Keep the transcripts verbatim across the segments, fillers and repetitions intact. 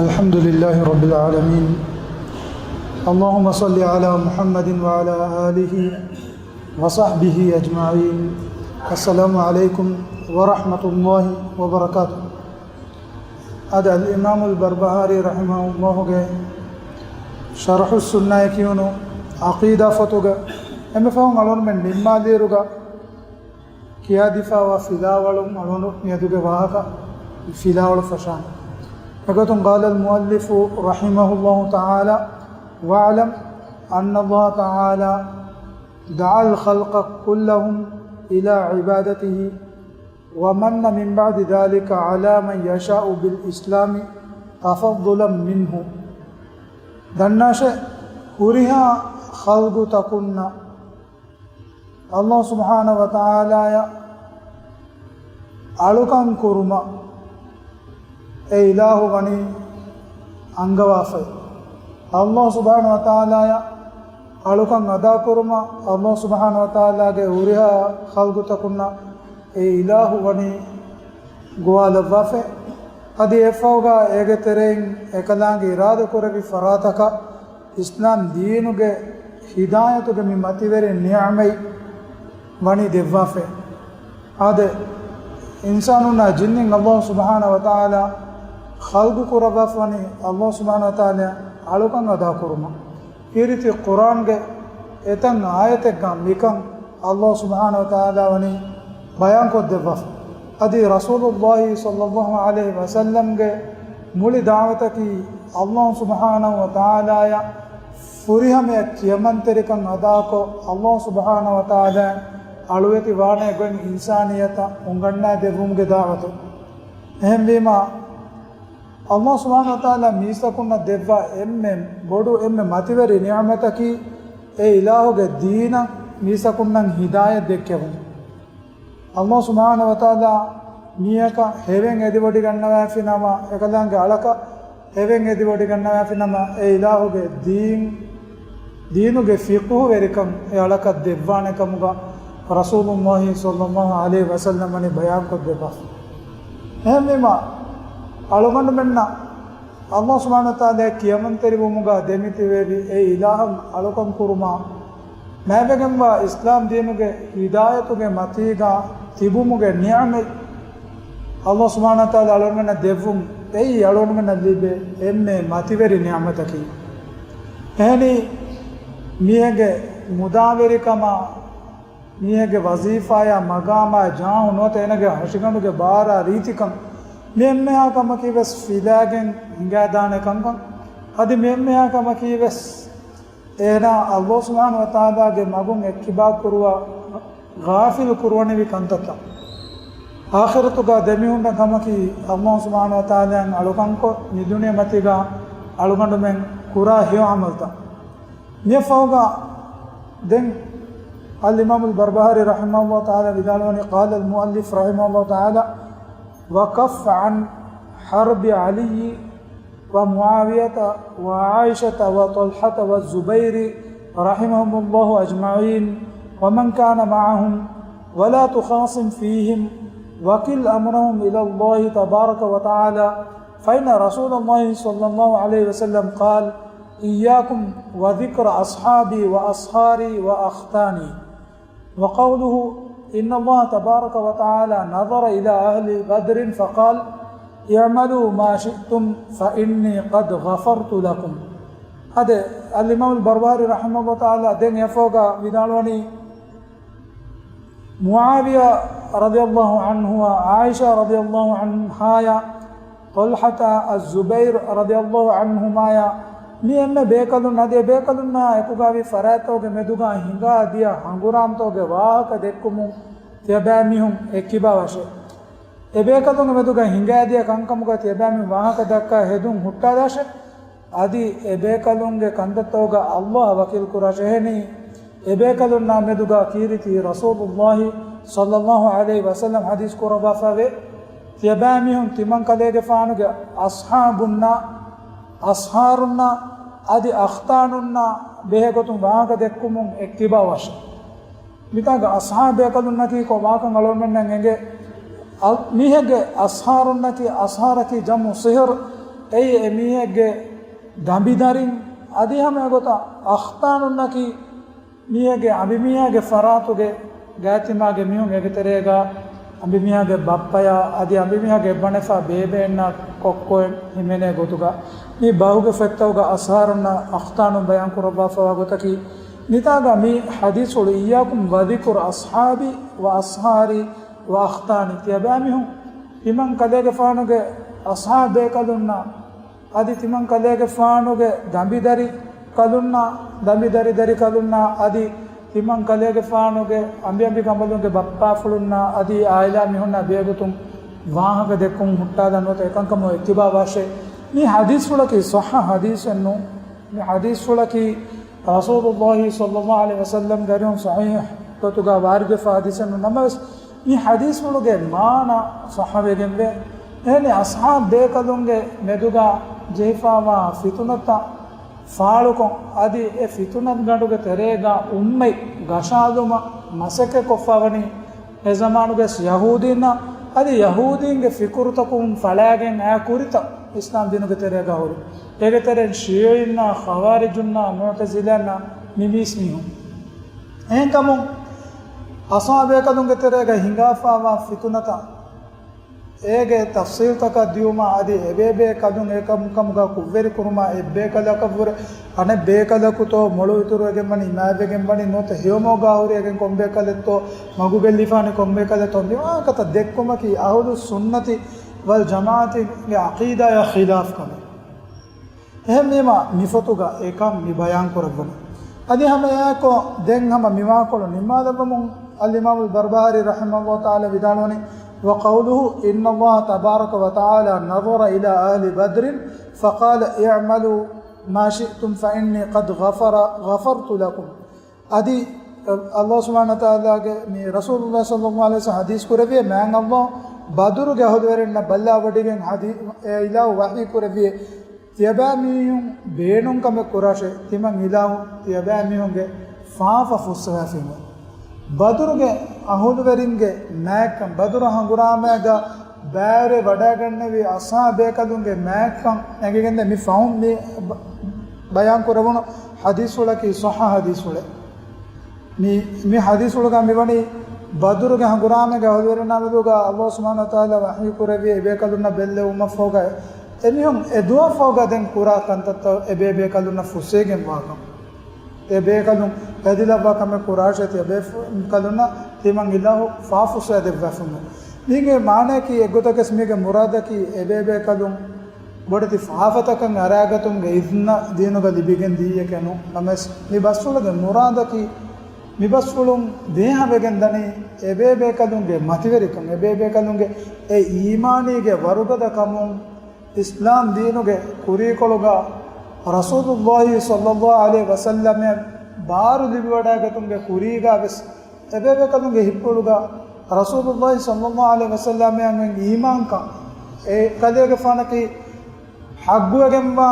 الحمد لله رب العالمين. اللهم صل على محمد وعلى آله وصحبه أجمعين. السلام عليكم ورحمة الله وبركاته. އަދި އަލްއިމާމުލް ބަރްބަހާރީ ރަޙިމަހުﷲގެ ޝަރްޙުއްސުންނާއޭ ކިޔުނު ޢަޤީދާ ފޮތުގަ އެންމެ ފަހުން އަޅުގަނޑުމެން ނިންމާލިއިރުގަ ކިޔާދީފައިވާ ފިލާވަޅުން އަޅުގަނޑު މިއަދުގެ ވާހަކަ ފިލާވަޅު ފަށާނެ. އެގޮތުން، قال المؤلف رحمه الله تعالى: واعلم أن الله تعالى دعا الخلق كلهم إلى عبادته، ومن من بعد ذلك على من يشاء بالإسلام تفضلا منه. ދަންނާށޭ، ހުރިހާ ޚަލްޤުތަކުންނަށް ﷲ ސުބްޙާނަހޫ ވަތަޢާލާއަށް އަޅުކަން ކުރުމަށް އެ އިލާހު ވަނީ އަންގަވާފައި. ﷲ ސުބްޙާނަހޫ ވަތަޢާލާއަށް އަޅުކަން އަދާކުރުމަށް ﷲ ސުބްޙާނަހޫ ވަތަޢާލާގެ ހުރިހާ ޚަލްޤުތަކުންނަށް އެ އިލާހު ވަނީ ގޮވާލައްވާފައި. އަދި އެއަށްފަހުގަ އޭގެ ތެރެއިން އެކަލާނގެ އިރާދަކުރެއްވި ފަރާތަކަށް އިސްލާމް ދީނުގެ ހިދާޔަތުގެ މި މަތިވެރި ނިޢުމަތް ވަނީ ދެއްވާފައި. އާދެ، އިންސާނުންނާ ޖިންނިން ﷲ ސުބްޙާނަހޫ ވަތަޢާލާ ޚަލްޤު ކުރައްވާފަ ވަނީ ﷲ ސުބްޙާނަހޫ ވަތަޢާލާ އަޅުކަން އަދާކުރުމަށް. ކީރިތި ޤުރްއާންގެ އެތައް އާޔަތެއްގަ މިކަން ﷲ ސުބްޙާނަހޫ ވަތަޢާލާ ވަނީ ބަޔާންކޮށްދެއްވާފަ. އަދި ރަސޫލުﷲ ޞައްލަﷲު ޢަލައިހި ވަސައްލަމްގެ މުޅި ދަޢުވަތަކީ ﷲ ސުބްޙާނަހޫ ވަތަޢާލާއަށް ފުރިހަމަޔަށް ކިޔަމަންތެރިކަން އަދާކޮށް، ﷲ ސުބްޙާނަހޫ ވަތަޢާލާ އަޅުވެތި ވާނެ ގޮތް އިންސާނިއްޔަތަށް އުނގަންނާދެއްވުމުގެ ދަޢުވަތު. އެހެންވީމަ، ﷲ ސުބްޙާނަހޫ ވަތަޢާލާ މީސްތަކުންނަށް ދެއްވާ އެންމެ ބޮޑު، އެންމެ މަތިވެރި ނިޢުމަތަކީ އެ އިލާހުގެ ދީނަށް މީސްތަކުންނަށް ހިދާޔަތް ދެއްކެވުން. ﷲ ސުބްޙާނަހޫ ވަތަޢާލާ މީހަކަށް ހެވެން އެދިވޮޑިގަންނަވާފިނަމަ، އެކަލާނގެ އަޅަކަށް ހެވެން އެދިވޮޑިގަންނަވާފިނަމަ، އެ އިލާހުގެ ދީން، ދީނުގެ ފިޤުހުވެރިކަން އެ އަޅަކަށް ދެއްވާނެ ކަމުގަ ރަސޫލުﷲ ޞައްލަﷲު ޢަލައިހި ވަސައްލަމް ވަނީ ބަޔާންކޮށްދެއްވާފަ. އެހެންވީމަ، އަޅުގަނޑުމެންނަށް ﷲ ސުބްޙާނަހޫ ވަތަޢާލާ ކިޔަމަންތެރިވުމުގަ ދެމިތިބެވި އެ އިލާހަށް އަޅުކަން ކުރުމާ، މާތްވެގެންވާ އިސްލާމް ދީނުގެ ހިދާޔަތުގެ މަތީގަ ތިބުމުގެ ނިޢުމަތް ﷲ ސުބްޙާނަހޫ ވަތަޢާލާ އަޅުގަނޑުމެންނަށް ދެއްވުން، އެއީ އަޅުގަނޑުމެންނަށް ލިބޭ އެންމެ މަތިވެރި ނިޢުމަތަކީ. އެހެނީ، މީހެއްގެ މުދާވެރިކަމާ، މީހެއްގެ ވަޒީފާޔާ، މަގާމާ، ޖާހު ނުވަތަ އޭނަގެ ހަށިގަނޑުގެ ބާރާ، ރީތިކަން، މި އެންމެހާ ކަމަކީ ވެސް ފިލާގެން ހިނގާދާނެ ކަންކަން. އަދި މި އެންމެހާ ކަމަކީ ވެސް އޭނާ ﷲ ސުބްޙާނަހޫ ވަތަޢާލާގެ މަގުން އެއްކިބާ ކުރުވާ، ޣާފިލު ކުރުވަނިވި ކަންތައްތައް. އާޚިރަތުގަ ދެމިހުންނަ ކަމަކީ، ﷲ ސުބްޙާނަހޫ ވަތަޢާލާއަށް އަޅުކަންކޮށް، މި ދުނިޔެމަތީގަ އަޅުގަނޑުމެން ކުރާ ހެޔޮ ޢަމަލުތައް. މިއަށްފަހުގަ ދެން އަލްއިމާމުލް ބަރްބަހާރީ ރަޙިމަހުﷲ ތަޢާލާ ވިދާޅުވަނީ، قال المؤلف رحمه الله تعالى: وكف عن حرب علي ومعاوية وعائشة وطلحة والزبير رحمهم الله أجمعين ومن كان معهم، ولا تخاصم فيهم، وكل أمرهم إلى الله تبارك وتعالى، فإن رسول الله صلى الله عليه وسلم قال: إياكم وذكر أصحابي وأصهاري وأختاني. وقوله: إن الله تبارك وتعالى نظر إلى أهل بدر فقال: اعملوا ما شئتم فإني قد غفرت لكم. އާދެ، އަލްއިމާމުލް ބަރްބަހާރީ ރަޙިމަހުﷲ ތަޢާލާ ދެން އެއަށްފަހުގަ ވިދާޅުވަނީ، މުޢާވިޔާ ރަޟިޔަﷲު ޢަންހުއާ، ޢާއިޝާ ރަޟިޔަﷲު ޢަންހާޔާ، ޠަލްޙަތާ، އައްޒުބައިރު ރަޟިޔަﷲު ޢަންހުމާޔާ، މި އެންމެ ބޭކަލުން އަދި އެ ބޭކަލުންނާ އެކުގައިވި ފަރާތްތަކުގެ މެދުގަ ހިނގާދިޔަ ހަނގުރާމަތަކުގެ ވާހަކަ ދެއްކުމުން ތިޔަބައިމީހުން އެއްކިބާވަށޭ. އެ ބޭކަލުންގެ މެދުގަ ހިނގާދިޔަ ކަންކަމުގަ ތިޔަބައިމީހުން ވާހަކަ ދައްކާ ހެދުން ހުއްޓާލާށޭ. އަދި އެ ބޭކަލުންގެ ކަންތައްތަކުގަ ﷲ އަށް ވަކީލު ކުރާށޭ. އެހެނީ، އެ ބޭކަލުންނާ މެދުގަ ކީރިތި ރަސޫލުﷲ ޞައްލަﷲު ޢަލައިހި ވަސައްލަމް ޙަދީޘް ކުރައްވާފައިވޭ، ތިޔަބައިމީހުން ތިމަންކަލޭގެފާނުގެ އަޞްޙާބުންނާ، އަޞްހާރުންނާ، އަދި އަޚްތާނުންނާ ބެހޭގޮތުން ވާހަކަ ދެއްކުމުން އެއްކިބާވަށޭ. މިތާގަ އަޞްޙާބު ބޭކަލުންނަކީ ކޮބާކަން އަޅުގަނޑުމެންނަށް އެނގޭ. އަ، މީހެއްގެ އަޞްހާރުންނަކީ، އަޞްހާރަކީ ޖަމު ޞިހްރު، އެއީ އެ މީހެއްގެ ދަނބިދަރިން އަދި ހަމަ އެގޮތަށް އަޚްތާނުންނަކީ މީހެއްގެ އަނބިމީހާގެ ފަރާތުގެ ގާތިމާގެ މީހުން އެގެތެރޭގަ އަނބިމީހާގެ ބައްޕަޔާ އަދި އަނބިމީހާގެ އެއްބަނޑެފާ ބޭބެއެއްނާ ކޮއްކޮއެއް ހިމެނޭ ގޮތުގަ މި ބަހުގެ ފޮތްތަކުގަ އަސްހާރުންނަށް އަޚްތާނުން ބަޔާން ކުރައްވާފަވާ ގޮތަކީ މިތާގަ މި ޙަދީޘްފުޅު إياكم وذكر أصحابي وأسهاري وأختاني ތިޔަބައިމީހުން ތިމަން ކަލޭގެފާނުގެ އަޞްޙާބު ބޭކަލުންނާ އަދި ތިމަން ކަލޭގެފާނުގެ ދަނބިދަރި ކަލުންނާ، ދަނބިދަރި ދަރި ކަލުންނާ އަދި ތިމަން ކަލޭގެފާނުގެ އަނބިއަނބި ކަނބަލުންގެ ބައްޕާފުޅުންނާ އަދި އާއިލާ މީހުންނާ ބެހޭގޮތުން ވާހަކަ ދެއްކުން ހުއްޓާލަން ނުވަތަ އެކަންކަމުން އެއްތިބާވާށޭ. މި ޙަދީޘްފުޅަކީ ޞައްޙަ ޙަދީޘެއް ނޫން. މި ޙަދީޘްފުޅަކީ ރަސޫލުﷲ ޞައްލަﷲ ޢަލައިހި ވަސައްލަމްގެ އަރިހުން ޞަޙީޙު ގޮތުގަ ވާރިދުވެފަ ޙަދީޘެއް ނޫން. ނަމަވެސް، މި ޙަދީޘްފުޅުގެ މާނަ ޞައްޙަވެގެންވޭ. އެހެނީ، އަޞްޙާބު ބޭކަލުންގެ މެދުގަ ޖެހިފައިވާ ފިތުނަތައް ފާޅުކޮށް، އަދި އެ ފިތުނަތުގަނޑުގެ ތެރޭގަ އުއްމަތް ގަށާލުމަށް މަސައްކަތްކޮށްފަވަނީ، އެ ޒަމާނުގެ ޔަހޫދީންނާ، އަދި ޔަހޫދީންގެ ފިކުރުތަކުން ފަޅާގެން އައި ކުރިތައް އިސްލާމް ދީނުގެ ތެރޭގަ ހުރި. އޭގެ ތެރެއިން ޝީޢީންނާ، ޚަވާރިޖުންނާ، މުޢުތަޒިލީންނާ މި މީސް މީހުން. އެހެންކަމުން، އަޞްޙާބު ބޭކަލުންގެ ތެރޭގަ ހިނގާފައިވާ ފިތުނަތައް، އޭގެ ތަފްޞީލްތަކަށް ދިޔުމަށް އަދި އެބޭބޭ ކަލުން އެކަންކަމުގަ ކުށްވެރިކުރުމަށް އެއްބޭކަލަކަށްވުރެ އަނެއްބޭކަލަކުތޯ މޮޅު އިތުރުވެގެންވަނީ، މާތްވެގެންވަނީ ނުވަތަ ހެޔޮމަގުގަ ހުރި އެގެން ކޮންބޭކަލެއްތޯ މަގުބެއްލިފާނީ ކޮންބޭކަލެއްތޯ މިވާހަކަތައް ދެއްކުމަކީ އަހުލުއްސުންނަތި ވަލްޖަމާޢަތުގެ ޢަޤީދާޔާ ޚިލާފް ކަމެއް. އެހެންވީމަ، މިފޮތުގަ އެކަން މި ބަޔާންކުރެއްވުނު. އަދި ހަމައެއާއެކު ދެން ހަމަ މިވާކޮޅު ނިންމާލައްވަމުން، އަލްއިމާމުލް ބަރްބަހާރީ ރަޙިމަހުﷲ ތަޢާލާ ވިދާޅުވަނީ، وقوله إن الله تبارك وتعالى نظر إلى أهل بدر فقال اعملوا ما شئتم فإني قد غفر، غفرت لكم. އަދި، އަ، ﷲ ސުބްޙާނަހޫ ވަތަޢާލާގެ މި ރަސޫލުﷲ ޞައްލަﷲ ޢަލައިހި ވަސައްލަމް ޙަދީޘް ކުރެއްވި، މާތް ﷲ ބަދުރުގެ އަހުލުވެރިންނަށް ބައްލަވަޑައިގެން ޙަދީ، އެ އިލާހު ވަޙީ ކުރެއްވި، ތިޔަބައިމީހުން ބޭނުންކަމެއް ކުރާށޭ، ތިމަން އިލާހު ތިޔަބައިމީހުންގެ ފާފަ ފުއްސަވައިފިންވަ. ބަދުރުގެ އަހުލުވެރިންގެ މާތްކަން، ބަދުރު ހަނގުރާމައިގަ ބައިވެރިވެ ވަޑައިގެންނެވި އަޞްޙާބު ބޭކަލުންގެ މާތްކަން އެނގިގެންދޭ މި ފަހުން މި ބަ-، ބަޔާން ކުރެވުނު ޙަދީޘްފުޅަކީ ޞައްޙަ ޙަދީޘްފުޅެއް. މި، މި ޙަދީޘްފުޅުގަ މިވަނީ ބަދުރުގެ ހަނގުރާމައިގެ އަހުލުވެރިންނާ މެދުގަ ﷲ ސުބްޙާނަހޫ ވަތަޢާލާ ވަޙީ ކުރެއްވި އެބޭކަލުންނަށް ބެއްލެވުމަށްފަހުގަ އެމީހުން އެދުވަހަށްފަހުގަ ދެން ކުރާ ކަންތައްތައް އެބޭބޭކަލުންނަށް ފުއްސައިގެންވާކަން. އެބޭކަލުން އެދިލައްވާ ކަމެއް ކުރާށޭ، ތިޔަބޭކަލުންނަށް ތިމަން އިލާހު ފާފުއްސައިދެއްވާފަމު. މީގެ މާނައަކީ އެއްގޮތަކަސް މީގެ މުރާދަކީ އެބޭބޭކަލުން ބޮޑެތި ފާފަތަކަށް އަރާގަތުމުގެ އިޒްނަ ދީނުގަ ލިބިގެން ދިޔައެކޭ ނޫން. ނަމަވެސް، މި ބަސްފުޅުގެ މުރާދަކީ، މި ބަސްފުޅުން ބޭހަވެގެން ދަނީ އެބޭބޭކަލުންގެ މަތިވެރިކަން، އެބޭބޭކަލުންގެ އެ އީމާނީގެ ވަރުގަދަކަމުން، އިސްލާމް ދީނުގެ ކުރީކޮޅުގަ ރަސޫލުﷲ ޞައްލަﷲ ޢަލައިހި ވަސައްލަމަށް ބާރު ލިބިވަޑައިގަތުމުގެ ކުރީގަ ވެސް، އެބޭބޭކަލުންގެ ހިތްޕުޅުގަ ރަސޫލުﷲ ޞައްލަﷲ ޢަލައިހި ވަސައްލަމަށް އޮތް އީމާންކަން، އެ ކަލޭގެފާނަކީ ޙައްޤުވެގެންވާ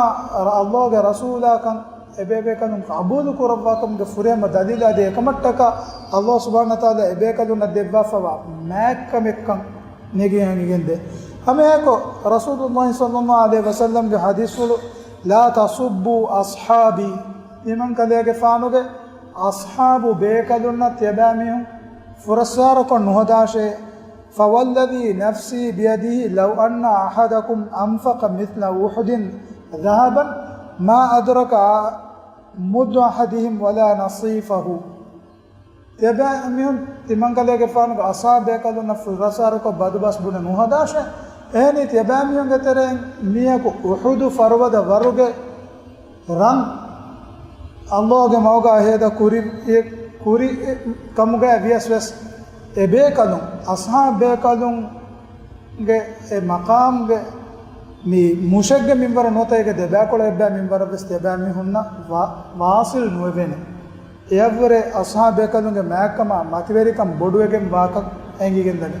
ﷲގެ ރަސޫލާކަން އެބޭބޭކަލުން ޤަބޫލު ކުރައްވާކަމުގެ ފުރިހަމަ ދަލީލާ އަދި އެކަމަށްޓަކާ ﷲ ސުބްޙާނަހޫ ވަތަޢާލާ އެބޭކަލުންނަށް ދެއްވާފައިވާ މާތްކަމެއްކަން ނެގި އެނގިގެންދޭ. ހަމައެއާއެކު ރަސޫލުﷲ ޞައްލަﷲ ޢަލައިހި ވަސައްލަމްގެ ޙަދީޘްފުޅު، لا تسبوا أصحابي، ތިމަން ކަލޭގެފާނުގެ އަޞްޙާބު ބޭކަލުންނަށް ތިޔަބައިމީހުން ފުރައްސާރަކޮށް ނުހަދާށޭ. فوالذي نفسي بيده لو أن أحدكم أنفق مثل أحد ذهبا ما أدرك مد أحدهم ولا نصيفه. ތިޔަބައިމީހުން ތިމަންކަލޭގެފާނުގެ އަޞްޙާބު ބޭކަލުންނަށް ފުރައްސާރަކޮށް ބަދުބަސް ބުނެ ނުހަދާށޭ. އެހެނީ ތިޔަބައިމީހުންގެ ތެރެއިން މީހަކު އުޙުދު ފަރުބަދަ ވަރުގެ ރަން ﷲގެ މަގުގަ ހޭދަ ކުރި، ކުރި ކަމުގައި ވިޔަސް ވެސް އެބޭކަލުން، އަޞްޙާބު ބޭކަލުންގެ އެ މަޤާމްގެ މި މުށެއްގެ މިންވަރަށް ނުވަތަ އޭގެ ދެބައިކުޅަ އެއްބައި މިންވަރަށް ވެސް ތިޔަބައިމީހުންނަށް ވާ-، ވާޞިލް ނުވެވޭނެ. އެއަށްވުރެ އަޞްޙާބު ބޭކަލުންގެ މާތްކަމާ މަތިވެރިކަން ބޮޑުވެގެން ވާކަން އެނގިގެންދަނީ.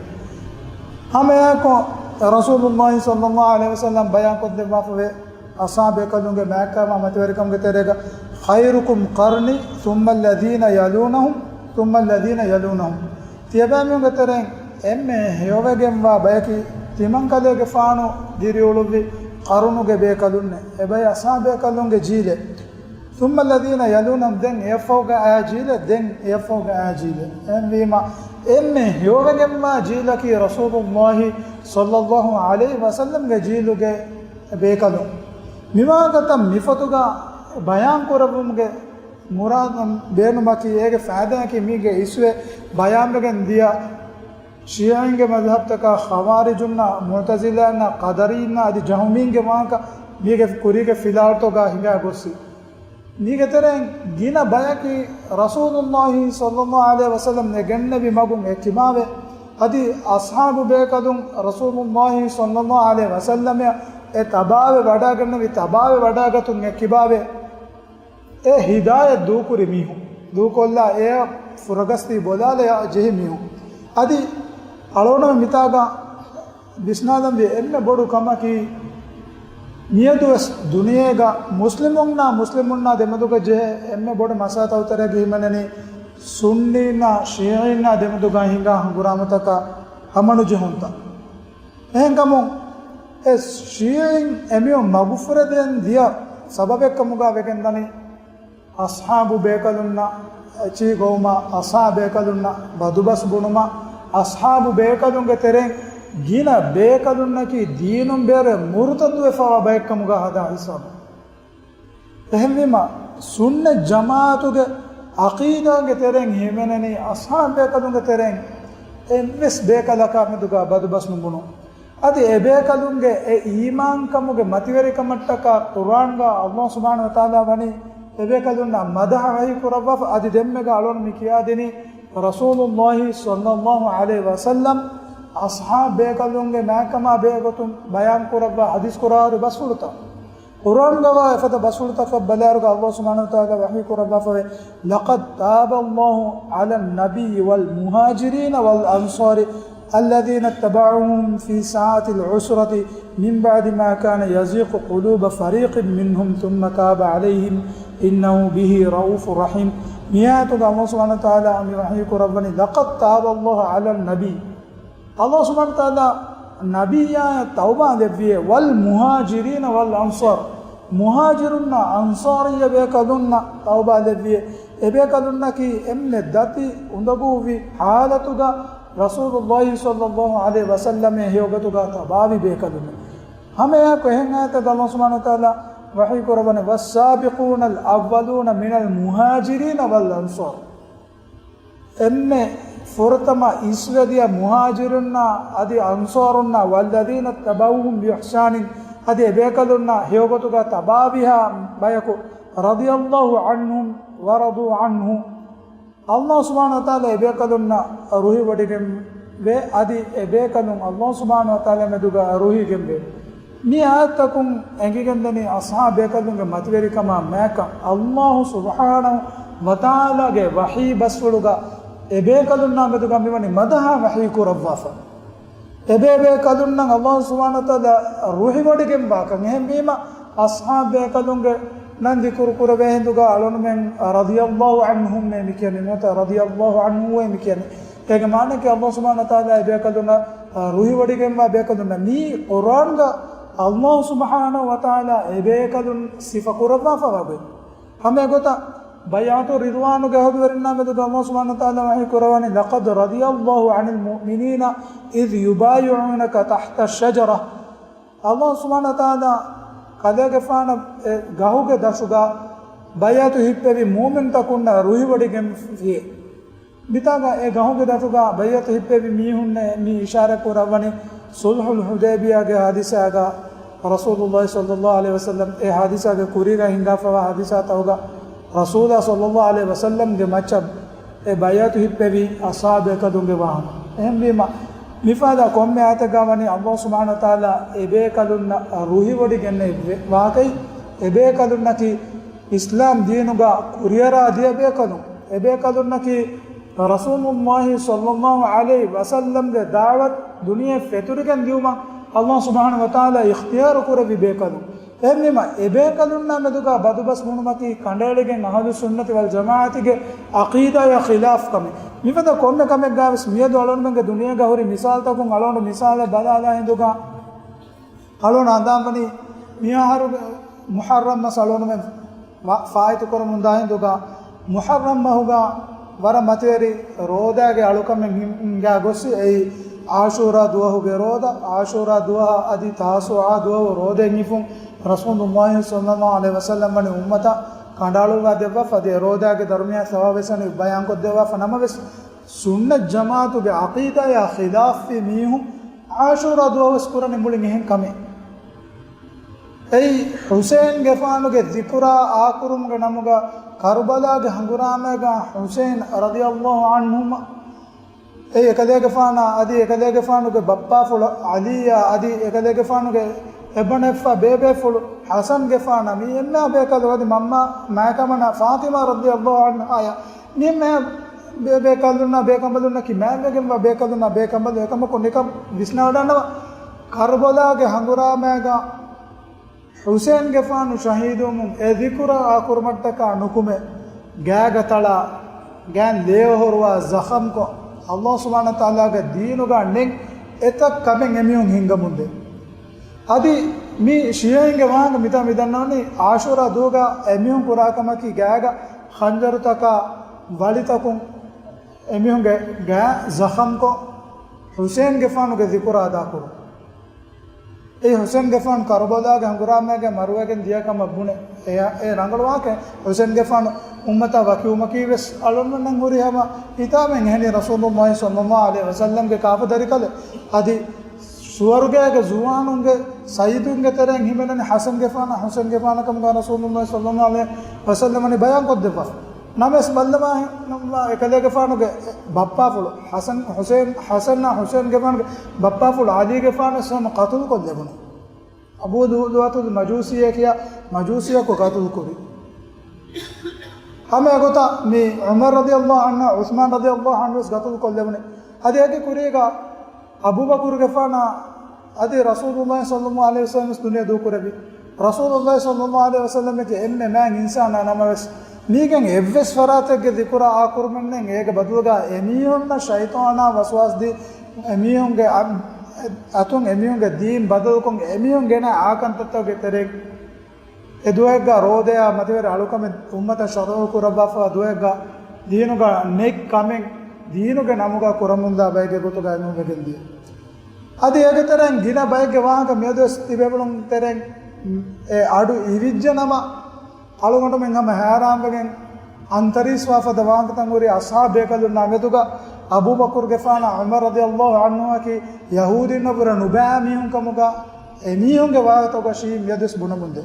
ހަމައެއާއެކު ރަސޫލުﷲ ޞައްލަﷲ ޢަލައިހި ވަސައްލަމް ބަޔާންކޮށްދެއްވާފަވޭ، އަޞްޙާބު ބޭކަލުންގެ މާތްކަމާ މަތިވެރިކަމުގެ ތެރޭގަ، خيركم قرني ثم الذين يلونهم ثم الذين يلونهم. ތިޔަބައިމީހުންގެ ތެރެއިން އެންމެ ހެޔޮވެގެންވާ ބަޔަކީ ތިމަންކަލޭގެފާނު ދިރިއުޅުއްވި ޤަރުނުގެ ބޭކަލުންނޭ. އެބައި އަޞްޙާބު ބޭކަލުންގެ ޖީލެއް. ثم الذين يلونهم، ދެން އެއަށްފަހުގަ އައި ޖީލެއް، ދެން އެއަށްފަހުގަ އައި ޖީލެއް. އެހެންވީމަ، އެންމެ ހެޔޮވެގެންވާ ޖީލަކީ ރަސޫލުﷲ ޞައްލަﷲ ޢަލައިހި ވަސައްލަމްގެ ޖީލުގެ ބޭކަލުން. މިވާގޮތަށް މިފޮތުގަ ބަޔާން ކުރެއްވުމުގެ މުރާދު ބޭނުމަކީ، އޭގެ ފައިދާއަކީ، މީގެ އިސްވެ ބަޔާންވެގެން ދިޔަ ޝީޢީންގެ މަޛްހަބްތަކާ، ޚަވާރިޖުންނާ، މުޢުތަޒިލާންނާ، ޤަދަރީންނާ އަދި ޖަހުމީންގެ ވާހަކަ މީގެ ކުރީގެ ފިލާވަޅުތަކުގަ ހިނގާ ގޮއްސި. މީގެ ތެރެއިން ގިނަ ބަޔަކީ ރަސޫލުﷲ ޞައްލަﷲ ޢަލައިހި ވަސައްލަމް އެ ގެންނެވި މަގުން އެއްކިބާވޭ. އަދި އަޞްޙާބު ބޭކަލުން ރަސޫލުﷲ ޞައްލަﷲ ޢަލައިހި ވަސައްލަމަށް އެ ތަބާވެ ވަޑައިގެންނެވި ތަބާވެ ވަޑައިގަތުން އެއްކިބާވޭ. އެ ހިދާޔަތް ދޫކުރި މީހުން، ދޫކޮށްލާ އެ ފުރަގަސްދީ ބޮލާލަޔަށް ޖެހި މީހުން. އަދި އަޅުގަނޑު މިތާގަ ވިސްނާލަންވީ އެންމެ ބޮޑު ކަމަކީ، މިއަދުވެސް ދުނިޔޭގަ މުސްލިމުންނާ މުސްލިމުންނާ ދެމެދުގަ ޖެހޭ އެންމެ ބޮޑު މަސައްކަތްތެރިއަކީ ހިމެނެނީ ސުންނީންނާ ޝީޢީންނާ ދެމެދުގަ ހިނގާ ހަނގުރާމަތަކާ ހަމަނުޖެހުންތައް. އެހެންކަމުން އެ ޝީޢީން އެމީހުން މަގުފުރެދެން ދިޔަ ސަބަބެއްކަމުގަ ވެގެންދަނީ، އަޞްޙާބު ބޭކަލުންނަށް އެޗީ ގޮވުމަށް، އަޞްޙާބު ބޭކަލުންނަށް ބަދުބަސް ބުނުމަށް، އަޞްޙާބު ބޭކަލުންގެ ތެރެއިން ގިނަ ބޭކަލުންނަކީ ދީނުން ބޭރުވެ މުރުތައްދުވެފަވާ ބައެއްކަމުގަ ހަދާ ހިސާބު. އެހެންވީމަ، ސުންނަތް ޖަމާޢަތުގެ ޢަޤީދާގެ ތެރެއިން ހިމެނެނީ އަޞްޙާބު ބޭކަލުންގެ ތެރެއިން އެއްވެސް ބޭކަލަކާ މެދުގަ ބަދުބަސް ނުބުނުން. އަދި އެބޭކަލުންގެ އެ އީމާންކަމުގެ މަތިވެރިކަމަށްޓަކާ ޤުރްއާންގަ ﷲ ސުބްޙާނަހޫ ވަތަޢާލާ ވަނީ އެބޭކަލުންނަށް މަދަޙަ ވަޙީކުރައްވާފަ. އަދި ދެންމެގަ އަޅުން މި ކިޔާދިނީ ރަސޫލުﷲ ޞައްލަﷲ ޢަލައިހި ވަސައްލަމް އަޞްޙާބު ބޭކަލުންގެ މާތްކަމާ ބެހޭގޮތުން ބަޔާންކުރައްވާ ޙަދީޘް ކުރާއިރު ބަސްފުޅުތައް. ޤުރްއާންގަވާ އެފަދަ ބަސްފުޅުތަކަށް ބަލާއިރުގަ ﷲ ސުބްޙާނަހޫ ވަތަޢާލާ ވަޙީކުރައްވާފަވޭ، لقد تاب الله على النبي والمهاجرين والأنصار الذين اتبعوهم في ساعة العسرة من بعد ما كان يزيغ قلوب فريق منهم ثم تاب عليهم إنه به رءوف رحيم. މިއާޔަތުގަ ﷲ ސުބްޙާނަހޫ ވަތަޢާލާ މި ވަޙީކުރައްވަނީ، لقد تاب الله على النبي. ﷲ ސުބްޙާނަހޫ ވަތަޢާލާ ނަބިއްޔާއަށް ތައުބާ ލެއްވިއޭ، والمهاجرين والأنصار، މުހާޖިރުންނާ އަންޞާރިއްޔަ ބޭކަލުންނަށް ތައުބާ ލެއްވިއޭ. އެބޭކަލުންނަކީ އެންމެ ދަތި އުނދަގޫވި ޙާލަތުގަ ރަސޫލުﷲ ޞައްލަﷲ ޢަލައިހި ވަސައްލަމަށް ހެޔޮގޮތުގަ ތަބާވި ބޭކަލުން. ހަމައެއާއެކު އެހެން އާޔަތެއް ﷲ ސުބްޙާނަހޫ ވަތަޢާލާ ވަޙީކުރައްވަނީ، والسابقون الأولون من المهاجرين والأنصار. އެންމެ ފުރަތަމަ އިސްވެދިޔަ މުހާޖިރުންނާ އަދި އަންޞާރުންނާ، والذين اتبعوهم بإحسان، އަދި އެބޭކަލުންނާ ހެޔޮގޮތުގަ ތަބާވިހާ ބަޔަކު، رضي الله عنهم ورضوا عنه، ﷲ ސުބްޙާނަހޫ ވަތަޢާލާ އެބޭކަލުންނަށް ރުހިވޮޑިގެންވޭ، އަދި އެބޭކަލުން ﷲ ސުބްޙާނަހޫ ވަތަޢާލާ މެދުގަ ރުހިގެންވޭ. މި އާޔަތްތަކުން އެނގިގެންދަނީ އަޞްޙާބު ބޭކަލުންގެ މަތިވެރިކަމާ މާތްކަން. ﷲ ސުބްޙާނަހޫ ވަތަޢާލާގެ ވަޙީ ބަސްފުޅުގަ އެބޭކަލުންނާ މެދުގަ މިވަނީ މަދަޙަ ވަޙީކުރައްވާފަ. އެބޭބޭކަލުންނަށް ﷲ ސުބްޙާނަހޫ ވަތަޢާލާ ރުހިވޮޑިގެންވާކަން. އެހެންވީމަ، އަޞްޙާބު ބޭކަލުންގެ ނަން ޛިކުރު ކުރެވޭ ހިނދުގަ އަޅުންމެން رضي الله عنهم އޭ މި ކިޔަނީ، ނުވަތަ رضي الله عنه އޭ މި ކިޔަނީ. އޭގެ މާނައަކީ ﷲ ސުބްޙާނަހޫ ވަތަޢާލާ އެބޭކަލުންނަށް ރުހިވޮޑިގެންވާ ބޭކަލުންނަށް. މީ ޤުރްއާންގަ ﷲ ސުބްޙާނަހޫ ވަތަޢާލާ އެބޭކަލުން ސިފަ ކުރައްވާފަވާ ގޮތް. ހަމަ އެގޮތަށް ބައިޢަތު ރިޟްވާނުގެ އަހުލުވެރިންނާ މެދުގަ ﷲ ސުބްޙާނަހޫ ވަތަޢާލާ ވަޙީ ކުރައްވަނީ، لقد رضي الله عن المؤمنين إذ يبايعونك تحت الشجرة. ﷲ ސުބްޙާނަހޫ ވަތަޢާލާ ކަލޭގެފާނަށް އެ ގަހުގެ ދަށުގަ ބައިޢަތު ހިއްޕެވި މުއުމިންތަކުންނަށް ރުހިވޮޑިގެންފިއޭ. މިތާގަ އެ ގަހުގެ ދަށުގަ ބައިޢަތު ހިއްޕެވި މީހުންނޭ މި އިޝާރަތް ކުރައްވަނީ ޞުލްޙުލް ޙުދައިބިޔާގެ ޙާދިސާގަ، ރަސޫލުﷲ ޞައްލަﷲ ޢަލައިހި ވަސައްލަމް އެ ޙާދިސާގެ ކުރީގަ ހިނގާފަވާ ޙާދިސާތަކުގަ ރަސޫލާ ޞައްލަﷲ ޢަލައިހި ވަސައްލަމްގެ މައްޗަށް އެ ބައިޢަތު ހިއްޕެވި އަޞްޙާބު ބޭކަލުންގެ ވާހަކަ. އެހެންވީމަ، މިފަދަ ކޮންމެ އާޔަތެއްގަ ވަނީ ﷲ ސުބްޙާނަހޫ ވަތަޢާލާ އެބޭކަލުންނަށް ރުހިވޮޑިގެންނެވި ވާހަކައެއް. އެބޭކަލުންނަކީ އިސްލާމް ދީނުގަ ކުރިއަރާ ދިޔަ ބޭކަލުން. އެބޭކަލުންނަކީ ރަސޫލުﷲ ޞައްލަﷲ ޢަލައިހި ވަސައްލަމްގެ ދަޢުވަތު ދުނިޔެ ފެތުރިގެން ދިޔުމަށް ﷲ ސުބްޙާނަހޫ ވަތަޢާލާ އިޚްތިޔާރު ކުރެއްވި ބޭކަލުން. އެހެންވީމަ، އެބޭކަލުންނާ މެދުގަ ބަދުބަސް ބުނުމަކީ ކަނޑައެޅިގެން އަހުލު ސުންނަތި ވަލް ޖަމާޢަތުގެ ޢަޤީދާއާ ޚިލާފް ކަމެއް. މިފަދަ ކޮންމެ ކަމެއްގަވެސް މިއަދު އަޅުގަނޑުމެންގެ ދުނިޔޭގަ ހުރި މިސާލުތަކުން އަޅުގަނޑު މިސާލެއް ބަލާލާ ހިނދުގަ އަޅުގަނޑު ހަނދާންވަނީ މިއަހަރުގެ މުޙައްރަމް މަސް އަޅުގަނޑުމެން ފާ-، ފާއިތުކުރަމުންދާ ހިނދުގަ، މުޙައްރަމް މަހުގަ ވަރަށް މަތިވެރި ރޯދާގެ އަޅުކަމެއް ހިނގާ ގޮސް، އެއީ ޢާޝޫރާ ދުވަހުގެ ރޯދަ. ޢާޝޫރާ ދުވަހަށް އަދި ތާސޫޢާ ދުވަހު ރޯދައިން ހިފުން ރަސޫލުﷲ ޞައްލަﷲ ޢަލައިހި ވަސައްލަމް ވަނީ އުއްމަތަށް ކަނޑައަޅުއްވާ ދެއްވާފަ. އަދި އެ ރޯދާގެ ދަރުމަޔާ ސަވާބެސް ވަނީ ބަޔާންކޮށްދެއްވާފަ. ނަމަވެސް، ސުންނަތް ޖަމާޢަތުގެ ޢަޤީދާޔާ ޚިލާފްވި މީހުން ޢާޝޫރާ ދުވަހުވެސް ކުރަނީ މުޅިން އެހެން ކަމެއް. އެއީ ޙުސައިންގެފާނުގެ ޛިކުރާ އާކުރުމުގެ ނަމުގަ ކަރުބަލާގެ ހަނގުރާމައިގަ ޙުސައިން ރަޟިޔަﷲ ޢަންހުމަ، އެއީ އެކަލޭގެފާނާ އަދި އެކަލޭގެފާނުގެ ބައްޕާފުޅު ޢަލީއާ އަދި އެކަލޭގެފާނުގެ އެބަނެއްފަ ބޭބޭފުޅު ޙަސަންގެފާނާ މި އެންމެހާ ބޭކަލު އަދި މަންމާ މާތް ކަމަނާ ފާޠިމާ ރަޟިޔަﷲ ޢަންހާއާ މި އެންމެހާ ބޭބޭކަލުންނާ ބޭކަނބަލުންނަކީ މާތްވެގެންވާ ބޭކަލުންނާ ބޭކަނބަލު. އެކަމަކު ނިކަން ވިސްނާވަޑަންނަވާ، ކަރުބަލާގެ ހަނގުރާމައިގަ ޙުސައިންގެފާނު ޝަހީދުވުމުން އެ ޛިކުރާ އާކުރުމަށްޓަކާ ނުކުމެ، ގާގަ ތަޅާ، ގާން ލޭ އޮހޮރުވާ ޒަޚަމްކޮށް، ﷲ ސުބްޙާނަހޫ ވަތަޢާލާގެ ދީނުގަ ނެތް އެތައް ކަމެއް އެމީހުން ހިންގަމުންދޭ. އަދި މި ޝިޔަޢީންގެ ވާހަކަ މިތާ މިދަންނަވަނީ، ޢާޝޫރާ ދުވަހުގަ އެމީހުން ކުރާ ކަމަކީ ގާގަ ޚަންޖަރުތަކާ ވަޅިތަކުން އެމީހުންގެ ގާ ޒަޚަމްކޮށް، ޙުސައިންގެފާނުގެ ޛިކުރާ އަދާކުރުން. އެ ޙުސައިންގެފާނު ކަރުބަލާގެ ހަނގުރާމައިގެ މަރުވެގެން ދިޔަ ކަމަށް ބުނެ، އެ، އެ ރަނގަޅު ވާހަކައެއް. ޙުސައިންގެފާނު އުއްމަތާ ވަކިވުމަކީ ވެސް އަޅުގަނޑުމެންނަށް ހުރި ހަމަ ހިތާމައެއް. އެހެނީ ރަސޫލުﷲ ޞައްލަﷲ ޢަލައިހި ވަސައްލަމްގެ ކާފަ ދަރިކަލެއް. އަދި ސުވަރުގޭގެ ޒުވާނުންގެ ސައްޔިދުންގެ ތެރެއިން ހިމެނެނީ ޙަސަންގެފާނާ ޙުސައިންގެފާނާ ކަމުގަ ރަސޫލުﷲ ޞައްލަﷲ ޢަލައިހި ވަސައްލަމް ވަނީ ބަޔާންކޮށްދެއްވާފަ. ނަމަވެސް ބައްލަވާ އެކަލޭގެފާނުގެ ބައްޕާފުޅު ޙަސަން ޙުސައިން، ޙަސަންއާ ޙުސައިންގެފާނުގެ ބައްޕާފުޅު ޢަލީގެފާނު ވެސް ހަމަ ޤަތުލުކޮށްލެވުނު. އަބޫ ލުއުލުއަތުލް މަޖޫސީއޭ ކިޔާ މަޖޫސީއަކު ޤަތުލުކުރި. ހަމަ އެގޮތަށް މި ޢުމަރު ރަޟިޔަﷲ ޢަންހު، ޢުސްމާން ރަޟިޔަﷲ ޢަންހު ވެސް ޤަތުލުކޮށްލެވުނު. އަދި އޭގެ ކުރީގަ އަބޫބަކުރުގެފާނާ އަދި ރަސޫލުﷲ ޞައްލަﷲ ޢަލައިހި ވަސައްލަމް ވެސް ދުނިޔެ ދޫކުރެއްވި. ރަސޫލުﷲ ޞައްލަﷲ ޢަލައިހި ވަސައްލަމްގެ އެންމެ މާތް އިންސާނާ ނަމަވެސް، މީގެން އެއްވެސް ފަރާތެއްގެ ޛިކުރާ އާކުރުމެއް ނެތް. އޭގެ ބަދަލުގަ އެމީހުންނަށް ޝައިޠާނާ ވަސްވާސްދީ، އެމީހުންގެ އަ-، އަތުން އެމީހުންގެ ދީން ބަދަލުކޮށް، އެމީހުން ގެނައި އާކަންތައްތަކުގެ ތެރެއިން އެ ދުވަހެއްގަ ރޯދަޔާ މަތިވެރި އަޅުކަމެއް އުއްމަތަށް ޝަރުޢު ކުރައްވާފަ، ދުވަހެއްގަ ދީނުގަ ނެތް ކަމެއް ދީނުގެ ނަމުގަ ކުރަމުންދާ ބައެއްގެ ގޮތުގަ އެމީހުން ވެގެން ދިޔަ. އަދި އޭގެ ތެރެއިން ގިނަ ބައެއްގެ ވާހަކަ މިއަދުވެސް ތިބޭފުޅުން ތެރެއިން އެ އަޑު އިވިއްޖެ ނަމަ، އަޅުގަނޑުމެން ހަމަ ހައިރާންވެގެން އަންތަރީސްވާ ފަދަ ވާހަކަތައް ހުރި އަޞްޙާބު ބޭކަލުންނާ މެދުގަ އަބޫބަކުރުގެފާނާ ޢުމަރު ރަޟިޔަﷲ ޢަންހުއަކީ ޔަހޫދީންނަށްވުރެ ނުބައި މީހުން ކަމުގަ އެމީހުންގެ ވާހަކަތަކުގަ ޝީ މިއަދުވެސް ބުނަމުންދޭ.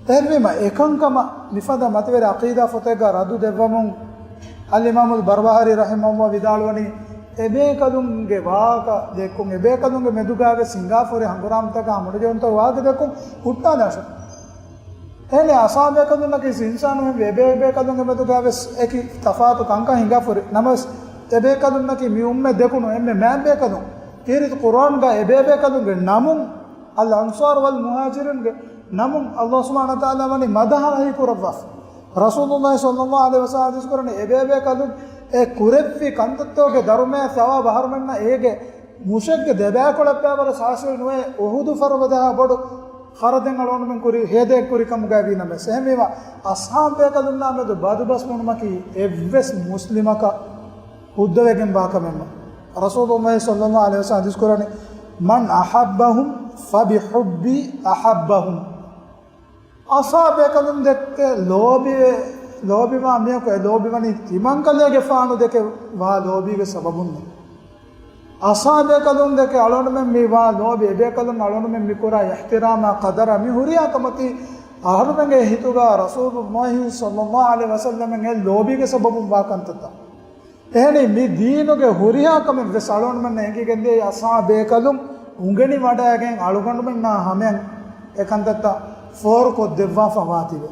އެހެންވީމަ، އެކަންކަމަށް މިފަދަ މަތިވެރި ޢަޤީދާ ފޮތެއްގަ ރައްދު ދެއްވަމުން، އަލްއިމާމުލް ބަރްބަހާރީ ރަޙިމަހުﷲ ވިދާޅުވަނީ، އެބޭކަލުންގެ ވާހަކަ ދެއްކުން، އެބޭކަލުންގެ މެދުގަވެސް ހިނގާފަ ހުރި ހަނގުރާމަތަކާ މުޑުޖެހުންތައް ވާހަކަ ދެއްކުން ހުއްޓާލާށޭ. އެހެނީ އަޞްޙާބު ބޭކަލުންނަކީ އިންސާނުން ވެ، އެބޭ ބޭކަލުންގެ މެދުގަވެސް އެކި ތަފާތު ކަންކަން ހިނގާފަ ހުރި ނަމަވެސް، އެބޭކަލުންނަކީ މި އުއްމަތް ދެކުނު އެންމެ މާތް ބޭކަލުން. ކީރިތި ޤުރްއާންގަ އެބޭބޭކަލުންގެ ނަމުން، އަލްއަންޞާރު ވަލް މުހާޖިރުންގެ ނަމުން ﷲ ސުބްޙާނަހޫ ވަތަޢާލާ ވަނީ މަދަޙަ ހައި ކުރައްވާފަ. ރަސޫލުﷲ ޞައްލަﷲ ޢަލައިހި ވަސައްލަމް ޙަދީޘް ކުރަނީ، އެބޭބޭކަލުން އެ ކުރެއްވި ކަންތައްތަކުގެ ދަރުމަޔާ ޘަވާބު އަހަރުމެންނަށް އޭގެ މުށެއްގެ ދެބައިކުޅަ ބައިވަރަށް ޙާޞިލު ނުވޭ، އުޙުދު ފަރުބަ ދަހާ ބޮޑު ޚަރަދެއް އަޅުގަނޑުމެން ކުރި، ހޭދައެއް ކުރި ކަމުގައި ވީ ނަމަވެސް. އެހެންވީމަ، އަޞްޙާބު ބޭކަލުންނާ މެދު ބަދުބަސް ބުނުމަކީ އެއްވެސް މުސްލިމަކަށް ހުއްދަވެގެންވާ ކަމެއް ނޫން. ރަސޫލުﷲ ޞައްލަﷲ ޢަލައިހި ވަސައްލަމް ޙަދީޘް ކުރަނީ، "من أحبهم فبحبي أحبهم." އަޞްޙާބު ބޭކަލުން ދެކެ ލޯބި، ލޯބިވާ މީހަކު އެ ލޯބިވަނީ ތިމަންކަލޭގެފާނު ދެކެ ވާ ލޯބީގެ ސަބަބުން. އަޞްޙާބު ބޭކަލުން ދެކެ އަޅުގަނޑުމެން މި ވާ ލޯބި، އެބޭކަލުން އަޅުގަނޑުމެން މި ކުރާ އިޙްތިރާމާ ޤަދަރާ މި ހުރިހާ ކަމަކީ އަހަރުމެންގެ ހިތުގަ ރަސޫލުﷲ ޞައްލަﷲ ޢަލައިހި ވަސައްލަމަށް އެ ލޯބީގެ ސަބަބުން ވާ ކަންތައްތައް. އެހެނީ، މި ދީނުގެ ހުރިހާ ކަމެއް ވެސް އަޅުގަނޑުމެންނަށް އެނގިގެންދިޔައީ އަޞްޙާބު ބޭކަލުން އުނގެނިވަޑައިގެން އަޅުގަނޑުމެންނާ ހަމަޔަށް އެ ކަންތައްތައް ފޯރުކޮށްދެއްވާފަ ވާތީވެ.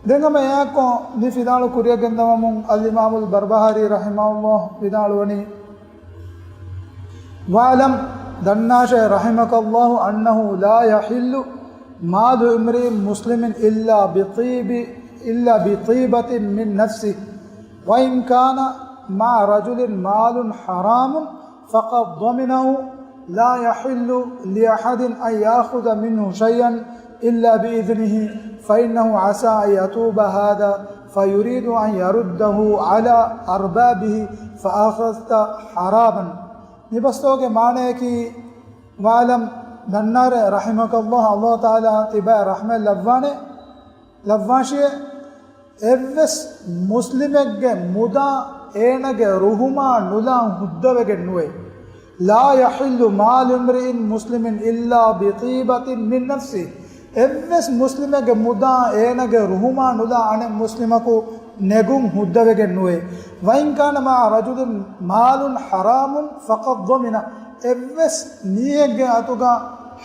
ދެން ހަމަ އެއާއެކު މި ފިލާޅު ކުރިއަށް ގެންދަވަމުން އަލްއިމާމުލް ބަރްބަހާރީ ރަޙިމަހުﷲ ވިދާޅުވަނީ، واعلم، ދަންނާށޭ، رحمك الله، أنه لا يحل مال امرئ مسلم إلا بطيب، إلا بطيبة من نفسه، وإن كان مع رجل مال حرام فقد ضمنه، لا يحل لأحد أن يأخذ منه شيئا إلا بإذنه، فإنه عسى أن يتوب هذا فيريد أن يرده على أربابه فأخذت حراما. މި ބަސްތަކުގެ މާނަޔަކީ، واعلم، ދަންނާރޭ، رحمك الله، ﷲ ތަޢާލާ ތިބާ ރަޙްމަތް ލައްވާނެ، ލައްވާށިއޭ. އެއްވެސް މުސްލިމެއްގެ މުދާ އޭނަގެ ރުހުމާ ނުލާ ހުއްދަވެގެން ނުވޭ. لا يحل مال امرئ مسلم إلا بطيبة من نفسه. އެއްވެސް މުސްލިމެއްގެ މުދާ އޭނަގެ ރުހުމާ ނުލާ އަނެއް މުސްލިމަކު ނެގުން ހުއްދަވެގެން ނުވޭ. وإن كان مع رجل مال حرام فقد ضمن. އެއްވެސް މީހެއްގެ އަތުގަ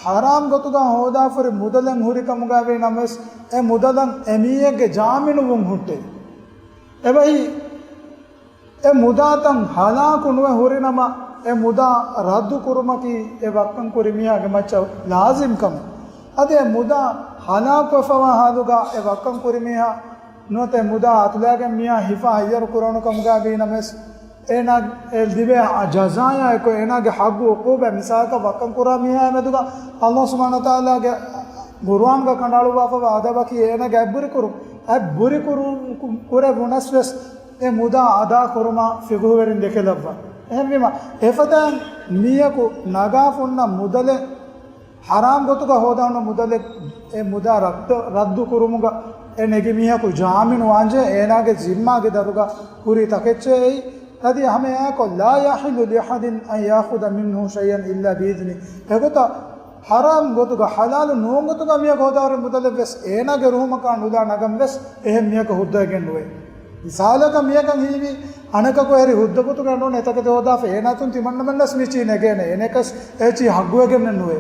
ޙަރާމް ގޮތުގަ ހޯދާފަ ހުރި މުދަލެއް ހުރި ކަމުގަ ވީ ނަމަވެސް، އެ މުދަލަށް އެ މީހެއްގެ ޖާމިނުވުން ހުއްޓޭ. އެބަހީ، އެ މުދާތައް ހަލާކު ނުވެ ހުރިނަމަ، އެ މުދާ ރައްދު ކުރުމަކީ އެ ވައްކަން ކުރި މީހާގެ މައްޗަށް ލާޒިމް ކަމެއް. އަދި އެ މުދާ ހަލާކުވެފަވާ ހާލުގަ އެ ވައްކަން ކުރި މީހާ ނުވަތަ އެ މުދާ އަތުލައިގެން މީހާ ހިފާ ހައްޔަރު ކުރެވުނު ކަމުގަ ވީ ނަމަވެސް، އޭނާ އެ ލިބޭ ޖަޒާޔާ އެކު އޭނާގެ ޙައްޤު ޢުޤޫބާ. މިސާލަކަށް ވައްކަން ކުރާ މީހާ މެދުގަ ﷲ ސުބްޙާނަހޫ ވަތަޢާލާގެ ޤުރުއާންގަ ކަނޑައަޅުއްވާފަވާ އަދަބަކީ އޭނާގެ އަތް ބުރި ކުރުން. އަތް ބުރި ކުރު-، ކު-، ކުރެ ވުނަސްވެސް އެ މުދާ އަދާ ކުރުމަށް ފިޤުހުވެރިން ދެކެލައްވާ. އެހެންވީމަ، އެފަދައިން މީހަކު ނަގާފަ ހުންނަ މުދަލެއް، ޙަރާމް ގޮތުގަ ހޯދާ ހުންނަ މުދަލެއް، އެ މުދާ ރައްދު، ރައްދު ކުރުމުގަ އެ ނެގި މީހަކު ޖާމިނު ވާންޖެހޭ، އޭނާގެ ޒިންމާގެ ދަރުގަ ހުރި ތަކެއްޗެއް އެއީ. އަދި ހަމައެއާއެކު، لا يحل لأحد أن يأخذ منه شيئا إلا بإذنه. އެގޮތަށް ޙަރާމް ގޮތުގަ، ޙަލާލު ނޫން ގޮތުގަ މީހަކު ހޯދާ ހުރި މުދަލެއް ވެސް އޭނާގެ ރުހުމަކާ ނުލާ ނަގަން ވެސް އެހެން މީހަކަށް ހުއްދަވެގެން ނުވޭ. މިސާލަކަށް މީހަކަށް ހީވީ، އަނެކަކު އެހެރީ ހުއްދަ ގޮތުގަ ނޫން އެތަކެތި ހޯދާފަ، އޭނާ އަތުން ތިމަންނަމެންނަސް މިޗީ ނެގޭނެ، އޭނަޔަކަސް އެއްޗިހި ޙައްޤުވެގެންނެއް ނުވޭ.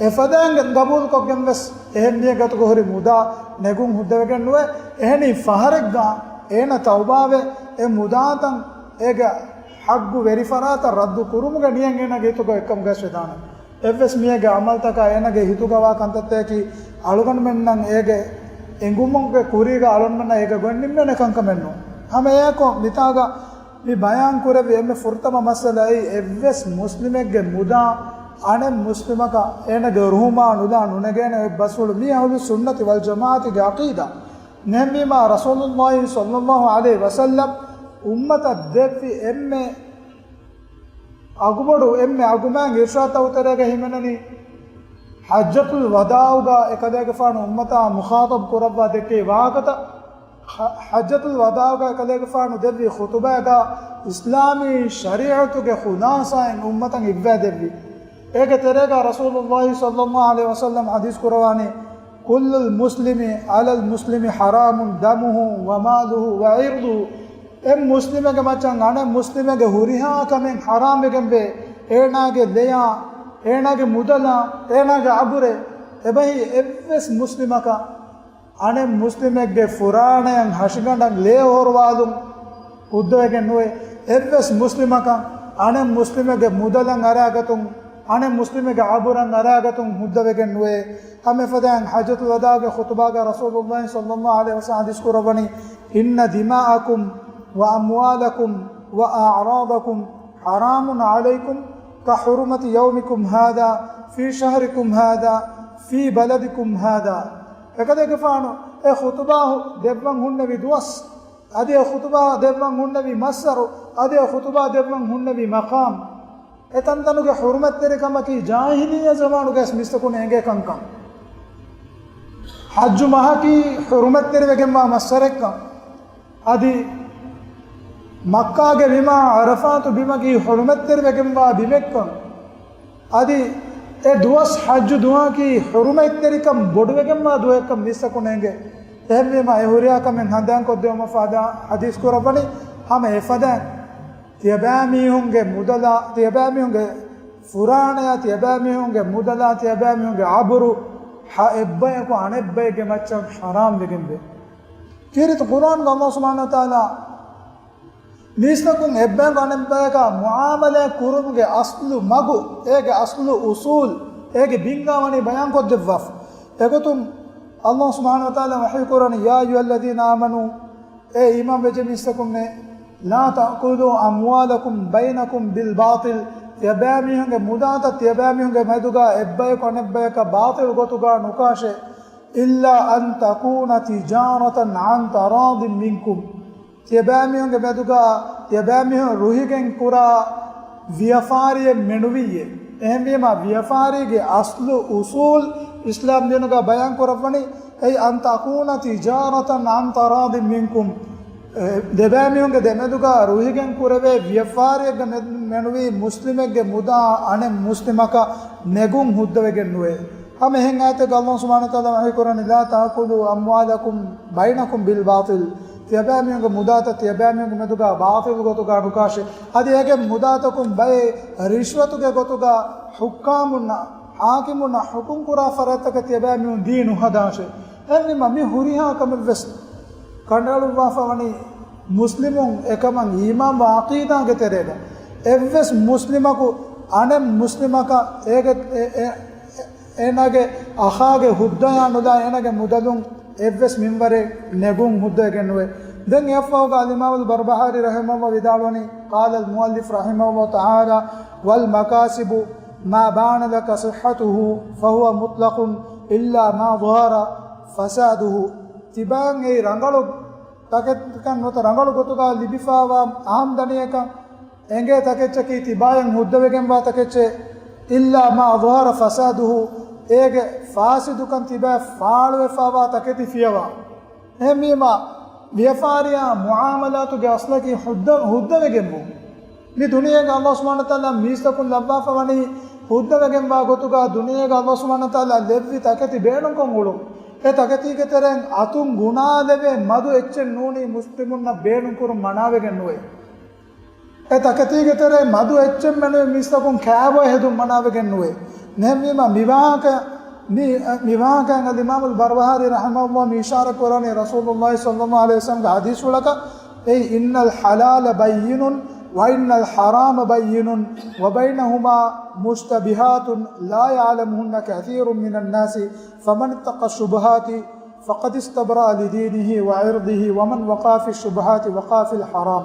އެފަދައިން ގަބޫލުކޮށްގެން ވެސް އެހެން މީހެއްގެ އަތުގަ ހުރި މުދާ ނެގުން ހުއްދަވެގެން ނުވޭ. އެހެނީ ފަހަރެއްގަ އޭނަ ތައުބާވެ، އެ މުދާތައް އޭގެ ޙައްޤު ވެރި ފަރާތަށް ރައްދު ކުރުމުގެ ނިޔަތް އޭނަގެ ހިތުގަ އެއްކަމުގަ ވެސް ވެދާނެ. އެއްވެސް މީހެއްގެ ޢަމަލުތަކާ އޭނަގެ ހިތުގަ ވާ ކަންތައްތަކަކީ އަޅުގަނޑުމެންނަށް އޭގެ އެނގުމުގެ ކުރީގަ އަޅުގަނޑުމެންނަށް އޭގެ ގޮތް ނިންމޭނެ ކަންކަމެއް ނޫން. ހަމައެއާއެކު މިތާގަ މި ބަޔާން ކުރެއްވި އެންމެ ފުރަތަމަ މައްސަލައީ، އެއްވެސް މުސްލިމެއްގެ މުދާ އަނެއް މުސްލިމަކަށް އޭނަގެ ރުހުމާ ނުލާ ނުނެގޭނެ އޮތް ބަސްފުޅު. މީ އަހުލުއްސުންނަތި ވަލްޖަމާޢަތުގެ ޢަޤީދާ. ނެހެންވީމާ ރަސޫލުﷲ ޞައްލަﷲ ޢަލައިހި ވަސައްލަމް އުއްމަތަށް ދެއްވި އެންމެ އަގުބޮޑު އެންމެ އަގުމާތް އިރުޝާދުތައް ތެރޭގަ ހިމެނެނީ، ޙައްޖަތުލް ވަދާޢުގަ އެކަލޭގެފާނު އުއްމަތާ މުޚާޠަބް ކުރައްވާ ދެއްކެވި ވާހަކަތައް. ޙަ-، ޙައްޖަތުލް ވަދާޢުގަ އެކަލޭގެފާނު ދެއްވި ޚުޠުބާގަ އިސްލާމީ ޝަރީޢަތުގެ ޚުލާޞާއިން އުއްމަތަށް އިއްވާ ދެއްވި. އޭގެ ތެރޭގަ ރަސޫލުﷲ ޞައްލަﷲ ޢަލައިހި ވަސައްލަމް ޙަދީޘް ކުރައްވާނީ، كل المسلم على المسلم حرام دمه وماله وعرضه. އެއް މުސްލިމެއްގެ މައްޗަށް އަނެއް މުސްލިމެއްގެ ހުރިހާ ކަމެއް ޙަރާމްވެގެންވޭ. އޭނާގެ ލެޔާ، އޭނާގެ މުދަލާ، އޭނާގެ އަބުރޭ. އެބަހީ އެއްވެސް މުސްލިމަކަށް އަނެއް މުސްލިމެއްގެ ފުރާނަޔަށް ހަށިގަނޑަށް ލޭ ހޯރުވާލުން ހުއްދަވެގެން ނުވޭ. އެއްވެސް މުސްލިމަކަށް އަނެއް މުސްލިމެއްގެ މުދަލަށް އަރާގަތުން، އަނެއް މުސްލިމެއްގެ އަބުރަށް އަރާގަތުން ހުއްދަވެގެން ނުވޭ. ހަމައެފަދައިން ޙައްޖަތުލް ވަދާޢުގެ ޚުޠުބާގަ ރަސޫލުﷲ ޞައްލަﷲ ޢަލައިހި ވަސައްލަމް ޙަދީޘް ކުރައްވަނީ، إن دماءكم وأموالكم وأعراضكم حرام عليكم كحرمة يومكم هذا في شهركم هذا في بلدكم هذا. އެކަލޭގެފާނު އެ ޚުޠުބާ ދެއްވަން ހުންނެވި ދުވަސް، އަދި އެ ޚުޠުބާ ދެއްވަން ހުންނެވި މައްސަރު، އަދި އެ ޚުޠުބާ ދެއްވަން ހުންނެވި މަޤާމް، އެ ތަންތަނުގެ ޙުރުމަތްތެރިކަމަކީ ޖާހިލިއްޔަ ޒަމާނުގައި މީސްތަކުން އެނގޭ ކަންކަން. ޙައްޖު މަހަކީ ޙުރުމަތްތެރިވެގެންވާ މައްސަރެއްކަން. އަދި މައްކާގެ ބިމާ ޢަރަފާތު ބިމަކީ ޙުރުމަތްތެރިވެގެންވާ ބިމެއްކަން. އަދި އެ ދުވަސް ޙައްޖު ދުވަހަކީ ޙުރުމަތްތެރިކަން ބޮޑުވެގެންވާ ދުވަހެއްކަން މީސްތަކުން އެނގޭ. އެހެންވީމަ އެ ހުރިހާ ކަމެއް ހަނދާންކޮށްދެވުމަށް ފަދަ ޙަދީޘް ކުރައްވަނީ ހަމަ އެފަދައިން. ތިޔަބައިމީހުންގެ މުދަލާ، ތިޔަބައިމީހުންގެ ފުރާނަޔާ، ތިޔަބައިމީހުންގެ މުދަލާ، ތިޔަބައިމީހުންގެ އަބުރު، ހަ، އެއްބަޔަކު އަނެއްބަޔެއްގެ މައްޗަށް ޙަރާމް ވެގެންވޭ. ކީރިތި ޤުރުއާންގަ ﷲ ސުބްޙާނަހޫ ވަތަޢާލާ މީސްތަކުން އެއްބަޔަކު އަނެއްބަޔަކާ މުޢާމަލާތް ކުރުމުގެ އަޞްލު މަގު، އޭގެ އަޞްލު އުޞޫލް، އޭގެ ބިންގާ ވަނީ ބަޔާންކޮށްދެއްވާފަ. އެގޮތުން ﷲ ސުބްޙާނަހޫ ވަތަޢާލާ ވަޙީ ކުރަނީ، يا أيها الذين آمنوا، އޭ އީމާން ވެއްޖެ މީސްތަކުންނޭ، لا تأكلوا أموالكم بينكم بالباطل، ތިޔަބައިމީހުންގެ މުދާތައް ތިޔަބައިމީހުންގެ މެދުގަ އެއްބަޔަކު އަނެއްބަޔަކަށް ބާޠިލް ގޮތުގަ ނުކާށޭ. إلا أن تكون تجارة عن تراض منكم. ތިޔަބައިމީހުންގެ މެދުގަ ތިޔަބައިމީހުން ރުހިގެން ކުރާ ވިޔަފާރިއެއް މެނުވީއޭ. އެހެންވީމަ، ވިޔަފާރީގެ އަސްލު އުސޫލް އިސްލާމް ދީނުގަ ބަޔާން ކުރައްވަނީ، أي أن تكون تجارة عن تراض منكم. ދެބައިމީހުންގެ ދެމެދުގަ ރުހިގެން ކުރެވޭ ވިޔަފާރިއެއްގަ މެ-، މެނުވީ މުސްލިމެއްގެ މުދާ އަނެއް މުސްލިމަކަށް ނެގުން ހުއްދަވެގެން ނުވޭ. ހަމަ އެހެން އާޔަތެއްގަ ﷲ ސުބްޙާނަހޫ ވަތަޢާލާ ވަޙީ ކުރަނީ، لا تأكلوا أموالكم بينكم بالباطل. ތިޔަބައިމީހުންގެ މުދާތައް ތިޔަބައިމީހުންގެ މެދުގަ ބާޠިލް ގޮތުގަ ނުކާށޭ. އަދި އޭގެ މުދާތަކުން ބައެއް ރިޝްވަތުގެ ގޮތުގަ ޙުއްކާމުންނަށް، ޙާކިމުންނަށް ޙުކުމް ކުރާ ފަރާތްތަކަށް ތިޔަބައިމީހުން ދީ ނުހަދާށޭ. އެހެންވީމަ، މި ހުރިހާ ކަމެއްވެސް ކަނޑައަޅުއްވާފަ ވަނީ މުސްލިމުން އެކަމަށް އީމާންވާ ޢަޤީދާގެ ތެރޭގަ. އެއްވެސް މުސްލިމަކު އަނެއް މުސްލިމަކަށް އޭގެ، އެ، އެ، އޭނާގެ އަޚާގެ ހުއްދަޔާ ނުލާ އޭނާގެ މުދަލުން އެއްވެސް މިންވަރެއް ނެގުން ހުއްދަވެގެން ނުވޭ. ދެން އެއަށްފަހުގަ އަލްއިމާމުލް ބަރްބަހާރީ ރަޙިމަހުﷲ ވިދާޅުވަނީ، قال المؤلف رحمه الله تعالى، والمكاسب ما بان لك صحته فهو مطلق إلا ما ظهر فساده. ތިބާއަށް އެއީ ރަނގަޅު ތަކެތިކަން ނުވަތަ ރަނގަޅު ގޮތުގަ ލިބިފައިވާ އާމްދަނީއަކަށް އެނގޭ ތަކެއްޗަކީ ތިބާއަށް ހުއްދަވެގެންވާ ތަކެއްޗެއް، إلا ما ظهر فساده، އޭގެ ފާސިދުކަން ތިބާ ފާޅުވެފައިވާ ތަކެތި ފިޔަވާ. އެހެންވީމަ، ވިޔަފާރިއާ މުޢާމަލާތުގެ އަސްލަކީ ހުއްދަ، ހުއްދަވެގެންވުން. މި ދުނިޔޭގަ ﷲ ސުބްޙާނަހޫ ވަތަޢާލާ މީސްތަކުން ލައްވާފަ ވަނީ ހުއްދަވެގެންވާ ގޮތުގަ ދުނިޔޭގަ ﷲ ސުބްޙާނަހޫ ވަތަޢާލާ ލެއްވި ތަކެތި ބޭނުންކޮށް އުޅުން. އެ ތަކެތީގެ ތެރެއިން އަތުން ގުނާލެވޭ މަދު އެއްޗެއް ނޫނީ މުސްލިމުންނަށް ބޭނުންކުރުން މަނާވެގެން ނުވޭ. އެ ތަކެތީގެ ތެރޭ މަދު އެއްޗެއް މެނުވެ މީސްތަކުން ކާބޮއެ ހެދުން މަނާވެގެން ނުވޭ. ނެހެންވީމަ މިވާހަކަ، މި، މިވާހަކައިން އަލްއިމާމުލް ބަރްބަހާރީ ރަޙިމަހުﷲ މި އިޝާރަ ކުރަނީ ރަސޫލުﷲ ޞައްލަﷲ ޢަލައިހި ވަސައްލަމްގެ ޙަދީޘްފުޅަކަށް، أي إن الحلال بين وإن الحرام بين وبينهما مشتبهات لا يعلمهن كثير من الناس فمن اتقى الشبهات فقد استبرأ لدينه وعرضه ومن وقع في الشبهات وقع في الحرام.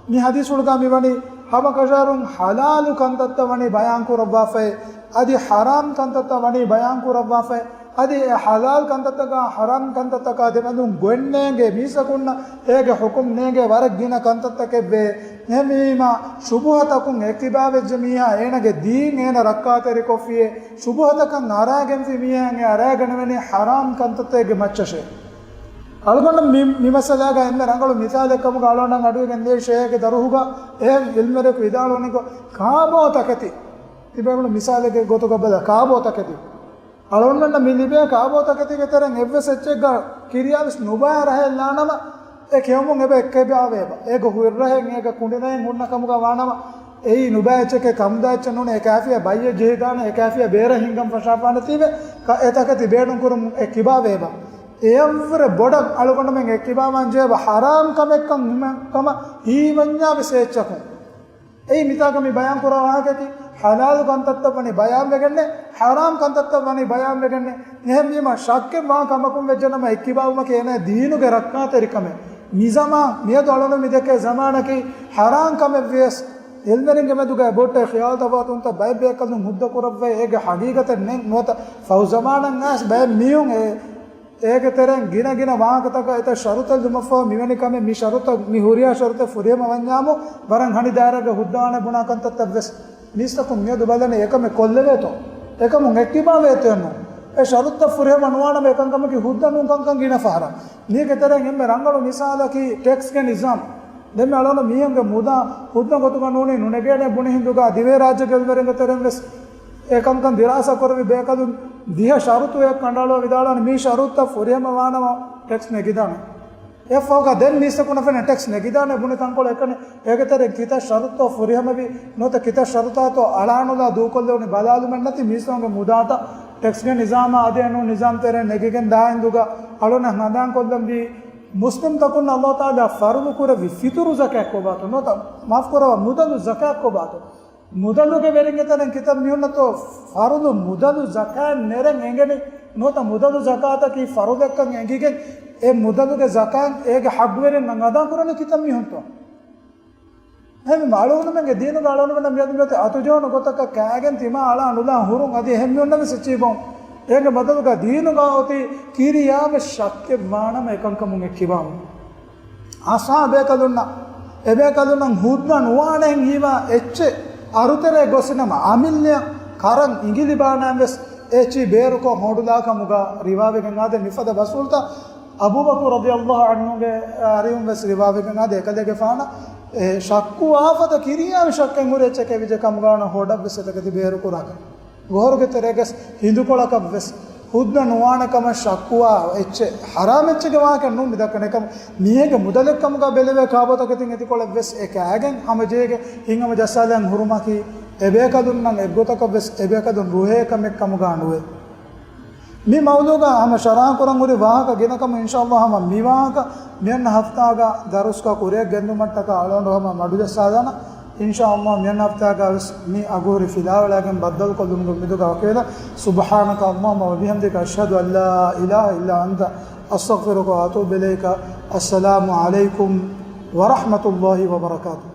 މި ޙަދީޘްފުޅުގަ މިވަނީ ހަމަކަށަވަރުން ޙަލާލު ކަންތައްތައް ވަނީ ބަޔާން ކުރައްވާފައި، އަދި ޙަރާމް ކަންތައްތައް ވަނީ ބަޔާން ކުރައްވާފައި، އަދި އެ ޙަލާލް ކަންތައްތަކާ ޙަރާމް ކަންތައްތަކާ ދެމެދުން ގޮތްނޭނގޭ މީސްތަކުންނަށް އޭގެ ޙުކުމް ނޭނގޭ ވަރަށް ގިނަ ކަންތައްތަކެއްވޭ. އެހެންވީމަ، ޝުބުހަތަކުން އެއްކިބާވެއްޖެ މީހާ އޭނަގެ ދީން އޭނަ ރައްކާތެރިކޮށްފިއޭ، ޝުބުހަތަކަށް އަރާގެންފި މީހާއަށް އެ އަރާގަނެވެނީ ޙަރާމް ކަންތައްތަކެއްގެ މައްޗަށޭ. އަޅުގަނޑު މި، މި މައްސަލާގަ އެންމެ ރަނގަޅު މިސާލެއް ކަމުގަ އަޅުގަނޑަށް އަޑުއިވިގެން ދިޔައީ ޝޭހެއްގެ ދަރުހުގަ އެހެން ޢިލްމުވެރިޔަކު ވިދާޅުވަނިކޮށް، ކާބޯ ތަކެތި. ތިބޭފުޅުން މިސާލެއްގެ ގޮތުގަ ބަލަ، ކާބޯ ތަކެތި. އަޅުގަނޑަށް މި ލިބޭ ކާބޯ ތަކެތީގެ ތެރެއިން އެއްވެސް އެއްޗެއްގަ ކިރިޔާވެސް ނުބައި ރަހެއް ލާނަމަ، އެ ކެއުމުން އެބަ އެއްކިބާވޭބަ. އޭގަ ހުއިރު ރަހެއް އޭގަ ކުނޑި ރަހެއް ހުންނަ ކަމުގަ ވާނަމަ، އެއީ ނުބައި އެއްޗެކޭ، ކަމުދާ އެއްޗެއް ނޫނޭ، އެ ކާފިޔާ ބައްޔެއް ޖެހިދާނެ، އެ ކާފިޔާ ބޭރަށް ހިންގަން ފަށާފާނެތީވެ، ކަ-، އެ ތަކެތި ބޭނުން ކުރުމުން އެއްކިބާވޭބަ. އެއަށްވުރެ ބޮޑަށް އަޅުގަނޑުމެން އެއްކިބާވާން ޖެހޭބަ ޙަރާމް ކަމެއްކަން ހިމެ-، ކަމަށް ހީވަންޏާވެސް އެއްޗަކުން. އެއީ މިތާގަ މި ބަޔާން ކުރާ ވާހަކައަކީ، ޙަލާލު ކަންތައްތައް ވަނީ ބަޔާންވެގެންނޭ، ޙަރާމް ކަންތައްތައް ވަނީ ބަޔާންވެގެންނޭ. އެހެންވީމަ، ޝައްކެއް ވާ ކަމަކުން ވެއްޖެނަމަ، އެއްކިބާވުމަކީ އޭނާ ދީނުގެ ރައްކާތެރިކަމެއް. މިޒަމާން، މިއަދު އަޅުގަނޑު މި ދެކޭ ޒަމާނަކީ، ޙަރާމް ކަމެއްވިޔަސް، ޢިލްމުވެރިންގެ މެދުގައި ބޮއްޓެ ޚިޔާލުތަފާތުންތައް ބައެއް ބޭކަލުން ހުއްދަ ކުރައްވައި، އޭގެ ޙަޤީޤަތެއް ނެތް ނުވަތަ، ފަހު ޒަމާނަށް އައިސް ބައެއް މީހުން އެ އޭގެ ތެރެއިން ގިނަ ގިނަ ވާހަކަތަކާ އެތައް ޝަރުތެއް ލުމަށްފަހު މިވެނި ކަމެއް، މި ޝަރުތައް، މި ހުރިހާ ޝަރުތެއް ފުރިހަމަ ވަންޏާމު، ވަރަށް ހަނި ދާއިރާގަ ހުއްދަވާނެ ބުނާ ކަންތައްތައް ވެސް މީސްތަކުން މިއަދު ބަލަނީ އެކަމެއް ކޮށްލެވޭތޯ؟ އެކަމުން އެއްކިބާވޭތޯއެއްނު؟ އެ ޝަރުތައް ފުރިހަމަ ނުވާނަމަ އެކަންކަމަކީ ހުއްދަ ނޫން ކަންކަން ގިނަ ފަހަރަށް. މީގެ ތެރެއިން އެންމެ ރަނގަޅު މިސާލަކީ ޓެކްސްގެ ނިޒާމް. ދެންމެ އަޅުގަނޑު މީހުންގެ މުދާ ހުއްދަ ގޮތުގަ ނޫނީ ނުނެގޭނެ ބުނި ހިނދުގަ ދިވެހިރާއްޖޭގެ ޢިލްމުވެރިންގެ ތެރެއިން ވެސް އެ ކަންކަން ދިރާސާ ކުރެވި ބޭކަލުން ދިހަ ޝަރުތު އެ ކަނޑައަޅުވާ ވިދާޅުވާނެ، މި ޝަރުތައް ފުރިހަމަ ވާނަމަ ޓެކްސް ނެގިދާނެ. އެއަށްފަހުގަ ދެން މީސްތަކުންނަށް ފެނޭ ޓެކްސް ނެގިދާނެ ބުނި ތަންކޮޅެއް އެކަނި. އޭގެ ތެރެއިން ކިތައް ޝަރުތުތޯ ފުރިހަމަވި ނުވަތަ ކިތައް ޝަރުތާތޯ އަޅާނުލާ ދޫކޮށްލެވުނީ ބަލާލުމެއް ނެތި މީސްތަކުންގެ މުދާތައް ޓެކްސްގެ ނިޒާމާ އަދި އެނޫން ނިޒާމް ތެރެއިން ނެގިގެން ދާ ހިނދުގަ އަޅުގަނޑަށް ހަނދާންކޮށްލަންވީ، މުސްލިމްތަކުންނަށް ﷲ ތަޢާލާ ފަރުޟު ކުރެއްވި ފިތުރު ޒަކާތް ކޮބާތޯ؟ ނުވަތަ މާފުކުރައްވާ، މުދަލު ޒަކާތް ކޮބާތޯ؟ މުދަލުގެ ވެރިންގެ ތެރެއިން ކިތައް މީހުންނަށްތޯ ފަރުޟު މުދަލު ޒަކާތް ނެރެން އެނގެނީ؟ ނުވަތަ މުދަލު ޒަކާތަކީ ފަރުޟެއްކަން އެނގިގެން އެ މުދަލުގެ ޒަކާތް އޭގެ ޙައްޤުވެރިންނަށް އަދާ ކުރަނީ ކިތައް މީހުންތޯ؟ އެހެންވީމަ އަޅުގަނޑުމެންގެ ދީނުގަ އަޅުގަނޑުމެންނަށް މިއަދު މިއޮތީ އަތުޖެހުނު ގޮތަކަށް ކާގެން ތިމާ އަޅާ ނުލާ ހުރުން އަދި އެހެން މީހުންނަށް ވެސް އެއްޗެހި ބޮން. އޭގެ ބަދަލުގަ ދީނުގަ އޮތީ ކިރިޔާވެސް ޝައްކެއް ވާނަމަ އެކަންކަމުން އެއްކިބާމު. އަސްހާބޭކަލުންނަށް، އެބޭކަލުންނަށް ހުދްނަ ނުވާނެހެން ހީވާ އެއްޗެއް އަރުތެރޭ ގޮސްނަމަ، އަމިއްލައަށް ކަރަން އިނގިލިބާނައިން ވެސް އެއްޗި ބޭރުކޮށް ހޮޑުލާ ކަމުގަ ރިވާވެގެން އާދެ. މިފަދަ ބަސްފުޅުތައް އަބޫބަކުރު ރަޟިޔަﷲ ޢަންހުގެ އަރިހުން ވެސް ރިވާވެގެން އާދެ. އެކަލޭގެފާނަށް އެ ޝައްކުވާ ފަދަ ކިރިޔާ ޝައްކެއް ހުރި އެއްޗެކޭ ވިއްޖެ ކަމުގަ ވަނަ ހޮޑަށް ވެސް އެތަކެތި ބޭރުކުރާކަށް. ގޮހޮރުގެ ތެރޭގަސް ހިނދުކޮޅަކަށް ވެސް ހުދްނަ ނުވާނެ ކަމަށް ޝައްކުވާ އެއްޗެއް ޙަރާމް އެއްޗެއްގެ ވާހަކަ ނޫން މި ދައްކަނީ. އެކަމަ މީހެއްގެ މުދަލެއް ކަމުގަ ބެލެވޭ ކާބޯތަކެތިން އެތިކޮޅެއް ވެސް އެ ކާގެން ހަމަޖެހިގެން ހިތްހަމަ ޖައްސާލަން ހުރުމަކީ އެބޭކަލުންނަށް އެއްގޮތަކަށް ވެސް އެބޭކަލުން ރުހޭ ކަމެއް ކަމުގަ ނުވޭ. މި މައުޟޫގަ ހަމަ ޝަރަޙަ ކުރަން ހުރި ވާހަކަ ގިނަ ކަމަށް އިންޝާﷲ ހަމަ މި ވާހަކަ މިއަންނަ ހަފްތާގަ ދަރުސްގަ ކުރިއަށް ގެންދުމަށްޓަކާ އަޅުގަނޑު ހަމަ މަޑުޖައްސާލާނަން. އިންޝާﷲ މިއަންނަ ހަފްތާގަ ވެސް މި އަގުހުރި ފިލާވަޅާގެން ބައްދަލުކޮށްލުމުގެ އުއްމީދުގަ ވަކިވެލަން. سبحانك اللهم وبحمدك، أشهد أن لا إله إلا أنت، أستغفرك وأتوب إليك. السلام عليكم ورحمة الله وبركاته.